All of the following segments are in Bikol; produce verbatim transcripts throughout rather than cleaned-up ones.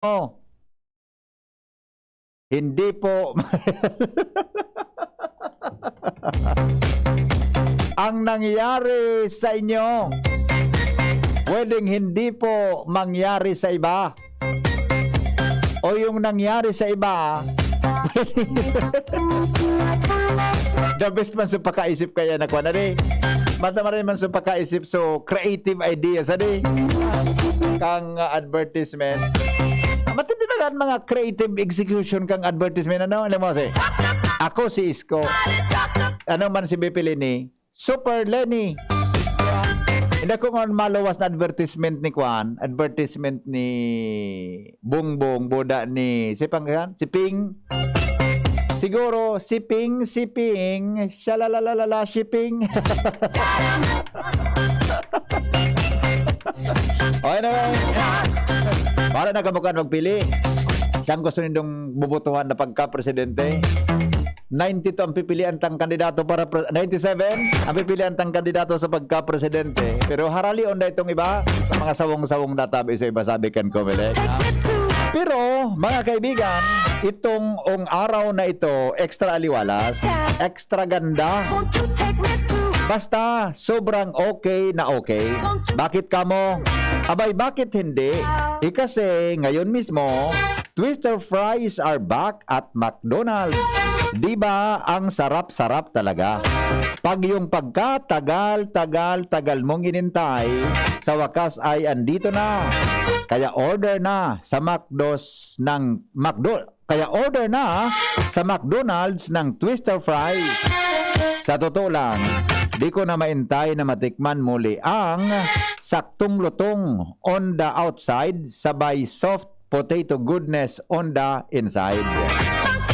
Oh. Hindi po. Ang nangyari sa inyo, pwedeng hindi po mangyari sa iba. O yung nangyari sa iba, the best man sa pakaisip kaya na kuwan, adi. Mata maray man sa pakaisip, so creative ideas, adi. Kang, ah, advertisement. Matindi ba ang mga creative execution kang advertisement, ano? Alam mo kasi, ako si Isko. Ano man si Bipili ni Super Lenny. Hindi ko nga maluwas na advertisement ni Kwan, advertisement ni Bongbong, boda ni, si Pang-, si Ping. Siguro, si Ping, si Ping, shalalalalala, si Ping. Okay na, para na kamo kan magpili. Siyang gusto nindong bubutuhan na pagka-presidente. Ninety-two ang pipilian tang kandidato para pre-, ninety-seven ang pipilian tang kandidato sa pagka-presidente. Pero haralion na itong iba, mga sawong-sawong natabi sa iba, sabi kan Comelec. Pero, mga kaibigan, itong ong araw na ito, extra aliwalas, extra ganda. Basta, sobrang okay na okay. Bakit kamo? Abay, bakit hindi? Eh, kasi ngayon mismo, Twister fries are back at McDonald's. Di ba ang sarap-sarap talaga? Pag yung pagkatagal, tagal, tagal mong inintay, sa wakas ay andito na. Kaya order na sa McDo's ng McDo, kaya order na sa McDonald's ng Twister Fries. Sa totoo lang, di ko na maintay na matikman muli ang saktong lutong on the outside, sabay soft potato goodness on the inside.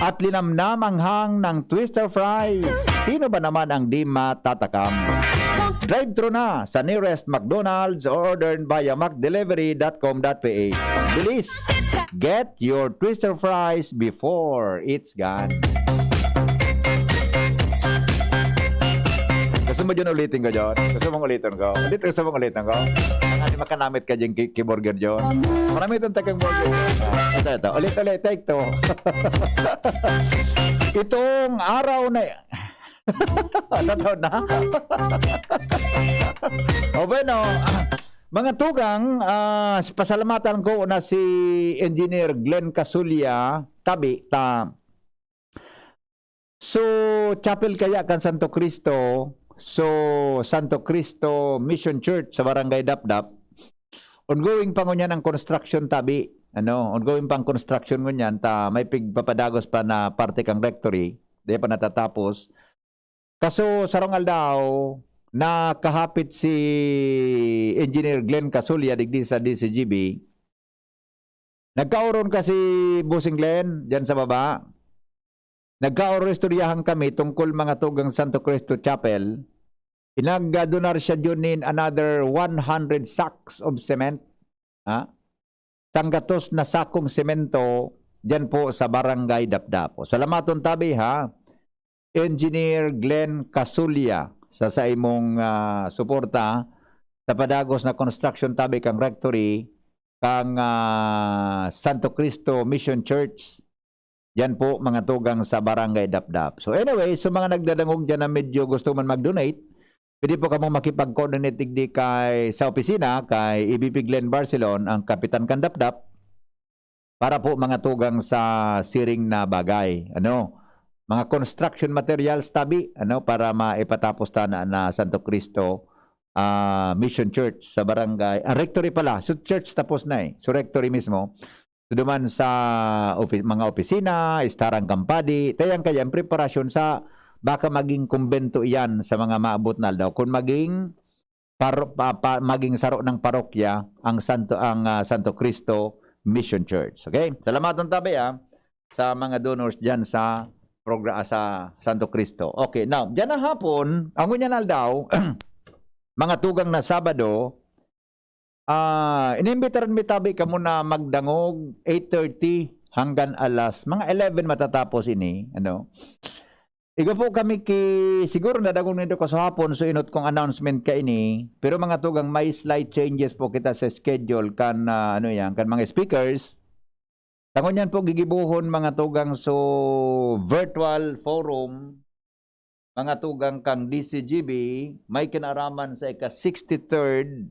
At linamnam ang hang ng Twister Fries. Sino ba naman ang di matatakam? Drive-thru na sa nearest McDonald's or order via mcdelivery dot com dot ph. Bilis! Get your Twister Fries before it's gone. Gusto mo dyan ulitin ko dyan? Gusto mong ulitin ko? Ulit, gusto mong ulitin ko? Ang ano, makanamit ka dyan, ki-, ki-burger dyan? Maramit ang tagang burger. Ito, ito. Ulit, ulit. Take two. Itong araw na, ano daw na? O bueno, mga tugang, ah, pasalamatan ko na si Engineer Glenn Casulla, tabi, ta, so, chapel kaya kan Santo Cristo, so, Santo Cristo Mission Church sa Barangay Dapdap, ongoing pa ngunyan ang construction, tabi. Ano, ongoing pa ang construction ngunyan, ta may pigpapadagos pa na parte kang rectory, di pa natatapos. Kaso, sarong aldaw, nakahapit si Engineer Glenn Casulla digdi sa D C G B. Nagkaoron kasi, Bossing Glenn, dyan sa baba. Nagkaoron, istoryahan kami tungkol mga tugang Santo Cristo Chapel. Pinagdonar siya dyan nin another one hundred sacks of cement. Ha? Sanggatos na sakong semento dyan po sa Barangay Dapdapo. Salamaton tabi, ha? Engineer Glenn Casulla, sa, sa imong, ah, suporta sa padagos na construction tabi kang rectory, kang, ah, Santo Cristo Mission Church. Yan po, mga tugang sa Barangay Dapdap. So anyway, so mga nagdadangog dyan na medyo gusto man mag-donate, pwede po kamong makipag-coordinate digdi kay, sa opisina, kay E V P Glenn Barcelon, ang kapitan kan Dapdap, para po mga tugang sa siring na bagay. Ano? Mga construction materials tabi, ano, para maipatapos ta na, na Santo Cristo, ah, Mission Church sa barangay, ah, rectory pala. So church tapos na eh. So rectory mismo. So duman sa opi-, mga opisina, istarang kampadi, tayang kaya ang preparasyon sa baka maging kumbento iyan sa mga maabot na aldaw. Kung maging paro-, pa, pa, maging saro ng parokya ang Santo, ang, ah, Santo Cristo Mission Church. Okay? Salamaton tabi, ah, sa mga donors diyan sa progra-, sa Santo Cristo. Okay, now, diyan na hapon, ang ngunyan aldaw, mga tugang na Sabado, ah, inimbitaran mi tabi kamo na magdangog, eight thirty hanggang alas, mga eleven matatapos ini, ano. Igo po kami ki, siguro nadangog nindo kasuhapon, so inot kong announcement kaini, pero mga tugang, may slight changes po kita sa schedule kan, ah, ano yan, kan mga speakers. Tangon yan po, gigibohon mga tugang, so virtual forum, mga tugang, kang D C G B, may kinaraman sa ika-sixty-third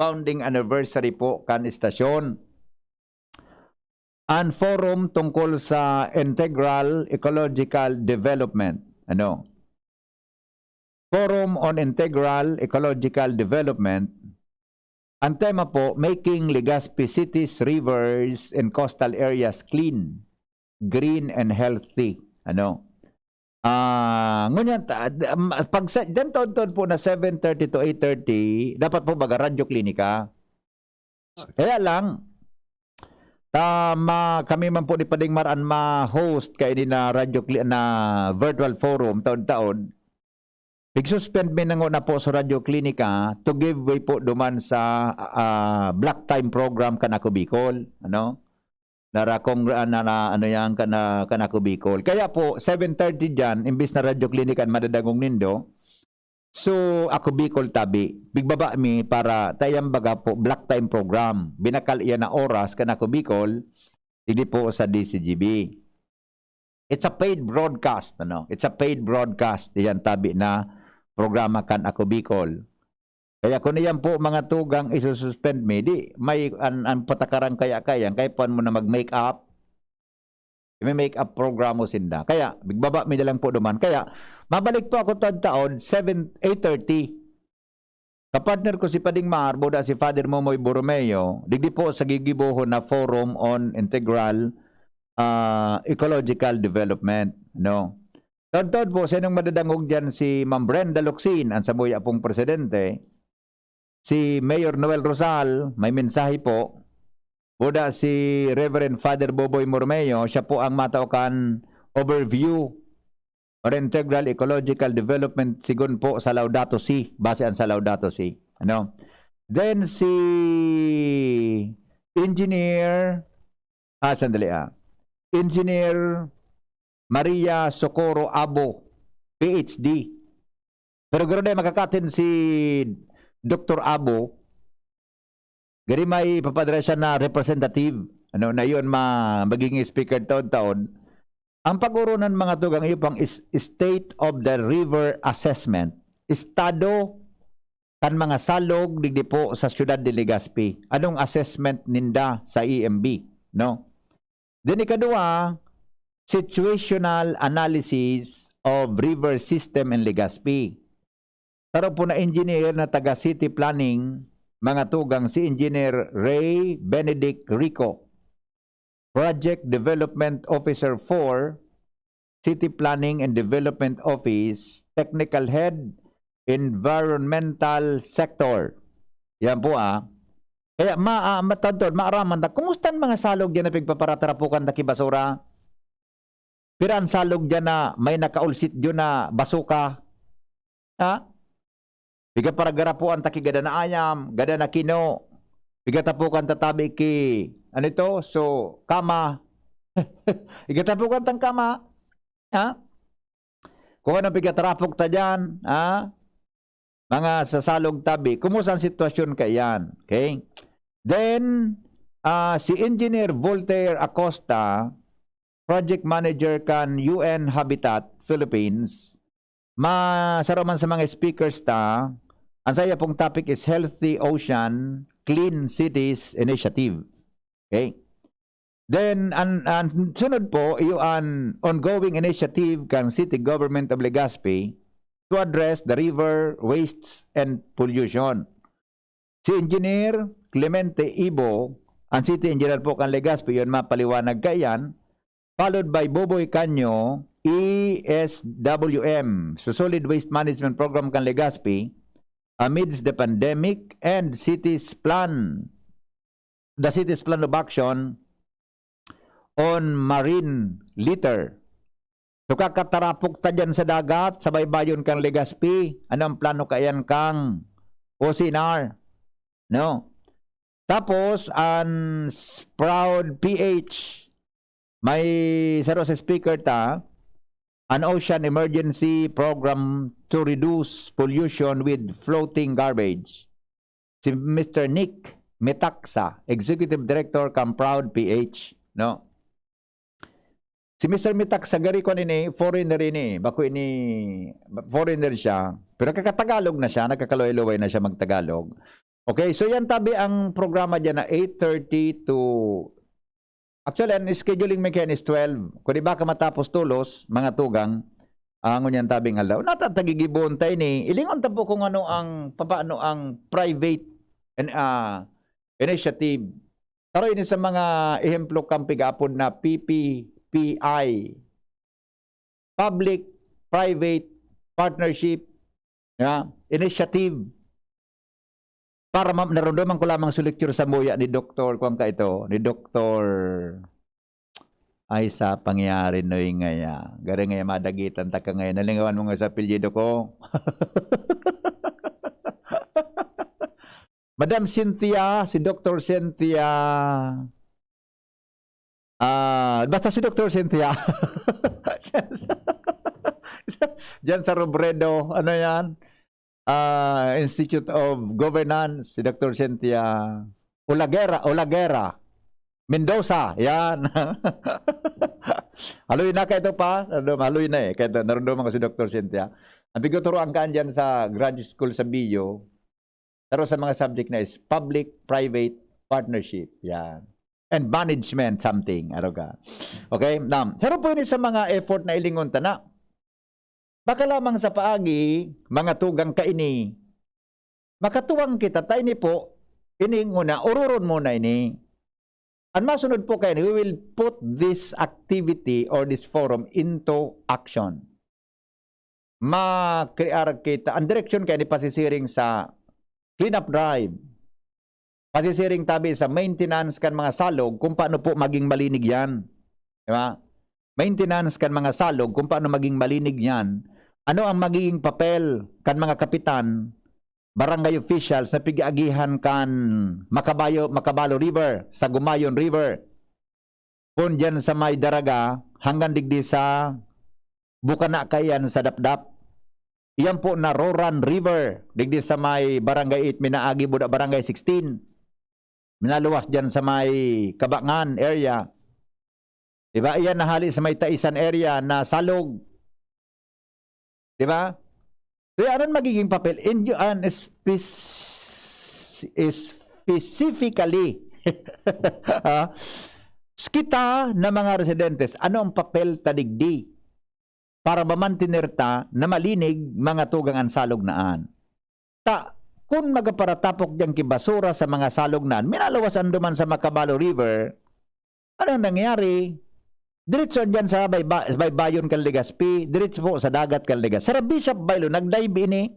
founding anniversary po kan istasyon. An forum tungkol sa integral ecological development. Ano? Forum on Integral Ecological Development. Ang tema po, Making Legazpi Cities, Rivers, and Coastal Areas Clean, Green, and Healthy. Ano? Ah, ngunyan, ta- d- um, pag sa, dyan taon-taon po na seven thirty to eight thirty, dapat po baga Radyo Klinika. Kaya lang, tama, kami man po ni Pading Mar an ma-host kaini na radyo cli- na virtual forum taon-taon. Pig-suspend mi na ngona po sa Radyo Klinika to give way po duman sa, ah, block time program kan Ako Bicol, ano? Nara kong, ah, na, na, ano yan, kan, ah, kan Ako Bicol. Kaya po, seven thirty dyan, imbis na Radyo Klinika an madadangog nindo, so, Ako Bicol tabi, pigbaba mi para tayang baga po block time program. Binakal iyan na oras kan Ako Bicol, digdi po sa D C G B. It's a paid broadcast, ano? It's a paid broadcast. Iyan tabi na programa kan Ako Bicol. Kaya kung iyan po mga tugang isususpend mi, di may an, an patakaran kaya kayan, kaya puan mo na mag-make up. May make up program mo sinda. Kaya, bigbaba mi na lang po duman. Kaya, mabalik po ako taon-taon, seven, eight thirty. Kapartner ko si Pading Mar, buda si Father Momoy Borromeo, digdi po sa gigibohon na Forum on Integral, ah, Ecological Development, no? Taon-taon po, sinong madadangog dyan si Ma'am Brenda Locsin, ang samuya pong presidente, si Mayor Noel Rosal, may mensahe po. Buda si Reverend Father Boboy Mormeo, siya po ang matao kan overview or integral ecological development sigon po sa Laudato Si, base ang sa Laudato Si. Ano? Then si Engineer, ah, sandali ah. Engineer Maria Socorro Abo, P H D. Pero garo na makakatin si Doktor Abo, gari may ipapadala siya na representative, ano, na yun ma-, magiging speaker taon-taon. Ang pag-oronan, mga tugang, iyo pang is-, state of the river assessment, estado kan mga salog digdi po sa siyudad de Legazpi. Anong assessment ninda sa E M B, no? Then ikadua, situational analysis of river system in Legazpi. Saro po na engineer na taga City Planning, mga tugang, si Engineer Ray Benedict Rico, Project Development Officer four, City Planning and Development Office, Technical Head, Environmental Sector. Yan po, ah. Kaya ma-, ah, matadtod, maaraman ta, kumusta ang mga salog diyan na pigpaparatarapukan ta ki basura? Pira ang salog diyan na may nakaulsit diyan na basuka? Ha? Piga paragarapuan ta ki gada na ayam, gada na kino. Piga tapukan ta tabi ki, ano ito? So, kama. Piga tapukan tang kama. Ha? Kung ano piga tarapok ta diyan, ha? Mga sasalog tabi. Kumusta ang sitwasyon kaiyan? Okay? Then, ah, si Engineer Voltaire Acosta, project manager kan U N Habitat Philippines, ma-, saro man sa mga speakers ta, ang saya pong topic is Healthy Ocean, Clean Cities Initiative. Okay? Then, an, an sunod po, iyo an ongoing initiative kan City Government of Legazpi to address the river wastes and pollution. Si Engineer Clemente Ibo, ang City Engineer po kan Legazpi, yun mapaliwanag kaiyan, followed by Boboy Canyo, E S W M, so Solid Waste Management Program kan Legazpi, amidst the pandemic and city's plan, the city's plan of action on marine litter. So, kakatarapok ta diyan sa dagat, sa baybayon kan Legazpi. Ano ang plano kaiyan kang O C N R? No? Tapos, ang s-, Proud P H, may saro sa speaker ta, an Ocean Emergency Program to Reduce Pollution with Floating Garbage. Si Mister Nick Metaxa, Executive Director kan Proud P H. no? Si Mister Mitak Sagari, kwan ini, foreigner ini, bako ini, foreigner siya, pero nakakatagalog na siya, nagkakaluway-luway na siya magtagalog. Okay, so yan tabi ang programa dyan na eight thirty to, actually, ang scheduling mi kaya is twelve. Kung di ba ka matapos tulos, mga tugang, ah, ngunyan tabing aldaw. Natatagigibon tayo ni, ilingon ta po kung ano ang, papaano ang private and, ah, initiative. Pero ini sa mga ehemplo kang pigaapod na P P P I, Public Private Partnership, ya, Initiative. Para ma-, narundoman ko lamang sa lecture sa muya ni Doktor, kuwan ka ito, ni Doktor, ay, sa pangyayari, Noy, ngaya. Gari ngaya, madagitan ta ka ngayon. Nalingawan mo nga sa apelyido ko. Madam Cynthia, si Doktor Cynthia. Ah, basta si Doktor Cynthia. Diyan sa, diyan sa Robredo, ano yan? Ah, Institute of Governance, si Doktor Cynthia Olagera, Olagera. Mendoza, yan. Haloy na kaito pa. Ano, haloy na eh. Kaya narundoman ko si Doktor Cynthia. Ang pigtuturoan kaan dyan sa graduate school sa B U, pero sa mga subject na is public-private partnership. Yan. And management something. Araw ka. Okay? Now, saro po ini sa mga effort na ilingon ta na. Baka lamang sa paagi, mga tugang kaini, makatuwang kita, ta ini po, ini nguna, ororon muna ini. Ang masunod po kaini, we will put this activity or this forum into action. Makrear kita, ang direksyon kaini pasisiring sa cleanup drive. Pasisiring tabi sa maintenance kan mga salog, kung paano po maging malinig yan. Di ba? Maintenance kan mga salog, kung paano maging malinig yan. Ano ang magiging papel kan mga kapitan, barangay officials na pig-aagihan kan Makabayo, Makabalo River, sa Gumayon River? Kun diyan sa may Daraga, hanggang digdi sa Bukana kaiyan sa Dapdap. Iyan po na Roran River, digdi sa may Barangay eight, minaagi buda Barangay sixteen. Minaluwas diyan sa may Kabangan area. Di ba? Iyan nahali sa may Taisan area na salog. Di ba? Kaya anong magiging papel? In, an spes-, specifically, ah, kita na mga residentes, ano ang papel ta digdi para mamantener ta na malinig mga tugang an salog na an? Ta, kun magaparatapok diyan ki basura sa mga salog na an, minalawas an duman sa Makabalo River, ano nangyari? Diretso diyan sa bayba-, baybayon kan Legazpi, diretso po sa dagat kan Legazpi. Sa Bishop Bailo, nag-dive ini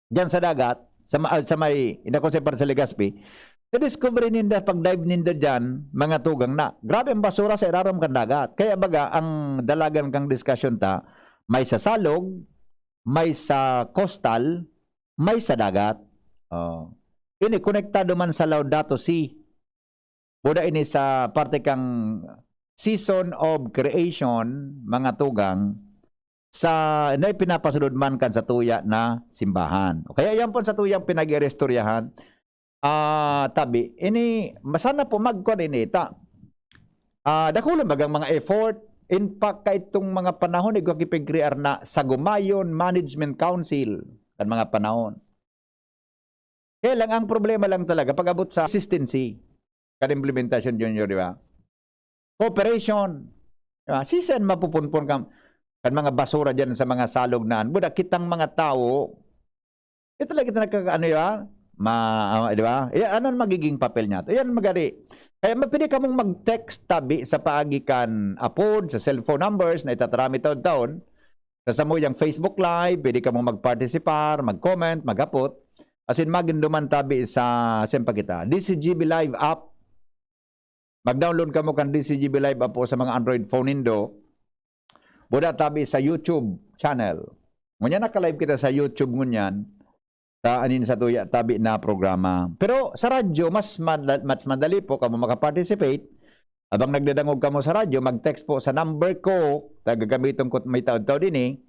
diyan sa dagat, sa ma-, sa may, inako sa parte sa Legazpi. Na-discover ninda, pag-dive ninda diyan, mga tugang na. Grabe ang basura sa irarom kan dagat. Kaya baga, ang dalagan kang diskusyon ta, may sa salog, may sa coastal, may sa dagat. Oh. Ini, konektado man sa Laudato Si. Buda ini sa parte kang season of creation, mga tugang, sa, na ipinapasunod man kan satuya na simbahan. O kaya yan po sa tuyang pinag-iristoryahan, ah, tabi, ini, sana po magkon ini, ta, ah, dakulon bagang mga effort, in fact, kaitong mga panahon, igwa kipigkrear na sa Gumayon Management Council, kan mga panahon. Kaya lang, ang problema lang talaga, pag-abot sa consistency, kan implementasyon, Junior, di ba? Cooperation. Di ba? Sisan mapupunpon kan, kan mga basura dyan sa mga salog na, buda kitang mga tao, ito lagi kita nagkakaano, di ba? Ma-, ah, di ba? Eh, ano ang magiging papel niya? Yan, magari. Kaya ma-, pwede kamong mag-text tabi sa paagi kan apod, sa cellphone numbers na itataramit taon-taon, sa samuyang Facebook Live, pwede kamo magpartisipar, mag-comment, maghapot. As in, magin duman tabi sa, siyempre kita, D C G B Live app. Mag-download kamo kan D C G B Live app po sa mga Android phone nindo. Buda tabi sa YouTube channel. Ngunyan, naka-live kita sa YouTube ngunyan. Ta anin sa tuya tabi na programa. Pero sa radyo, mas mada-, mas madali po kamo makaparticipate. Habang nagdadangog kamo sa radyo, mag-text po sa number ko, ta gagamiton ko may taod-taod ini.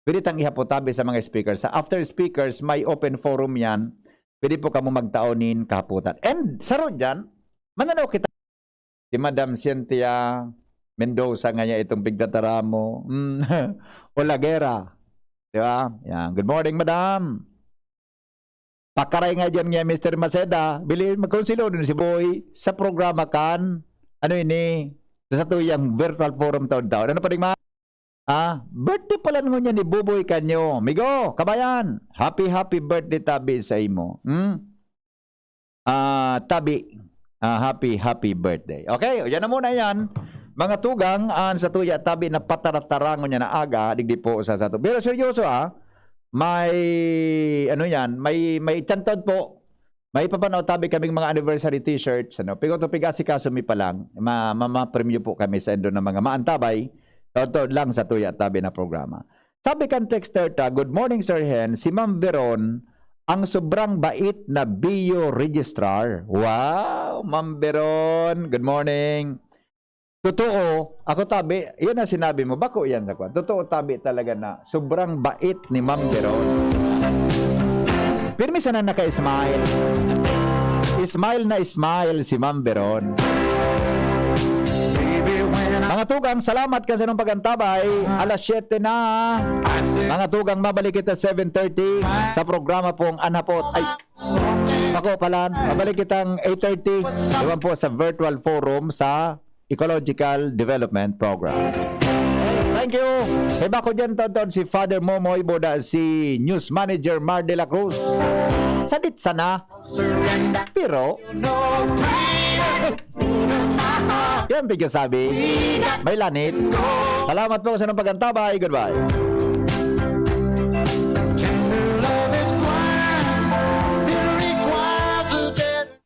Pwede tang ihapot tabi sa mga speakers. Sa after speakers, may open forum yan. Pwede po kamo magtao nin kahapotan. And saro dyan, mananaw kita Si Madam Cynthia Mendoza nga niya itong pigtataramo. Mm. Olagera. Di ba? Yan. Good morning, Madam. Pakaray nga dyan nga, Mister Maceda. Bili, magkonsilor din si Boy sa programa kan, ano ini, sa satuyang virtual forum taon-taon. Ano pa rin, ma? Ah, birthday pala ngunyan ni Buboy kanyo. Migo, kabayan, happy, happy birthday tabi sa imo. Hmm? Ah, tabi, ah, happy, happy birthday. Okay, o yan na muna yan. Mga tugang, an sa tuya, tabi na pataratara ngunyan na aga, digdi po sa sato. Pero seryoso, ah, may, ano yan, may, may tiyantod po. May papanaw tabi kaming mga anniversary t-shirts, ano. Pigo to, pigasikaso mi pa lang. Ma-, ma-, ma-premyo po kami sa indo ng mga maantabay. Taon-taon lang sa tuya tabi na programa. Sabi kan texter ta, "Good morning, Sir Hen. Si Ma'am Veron, ang sobrang bait na bio registrar." Wow! Ma'am Veron, good morning. Totoo, ako tabi, yan ang sinabi mo, bako yan sa kwan. Totoo tabi talaga na sobrang bait ni Ma'am Veron. Pirmi sana naka-smile. Smile na smile si Ma'am Veron. Mga tugang, salamat kan sa inyong pag-antabay. Alas siyete na. Mga tugang, mabalik kita seven thirty sa programa pong Anhapot. Ay, ako pala, mabalik kitang eight thirty. Iwan po sa virtual forum sa Ecological Development Program. Thank you. Iba ko dyan, taon-taon si Father Momoy Boda, si News Manager Mar de la Cruz. Sadit sana. Pero, yan bigyan sabi. May lanit. Salamat po sa inyong pag-antabay. Goodbye.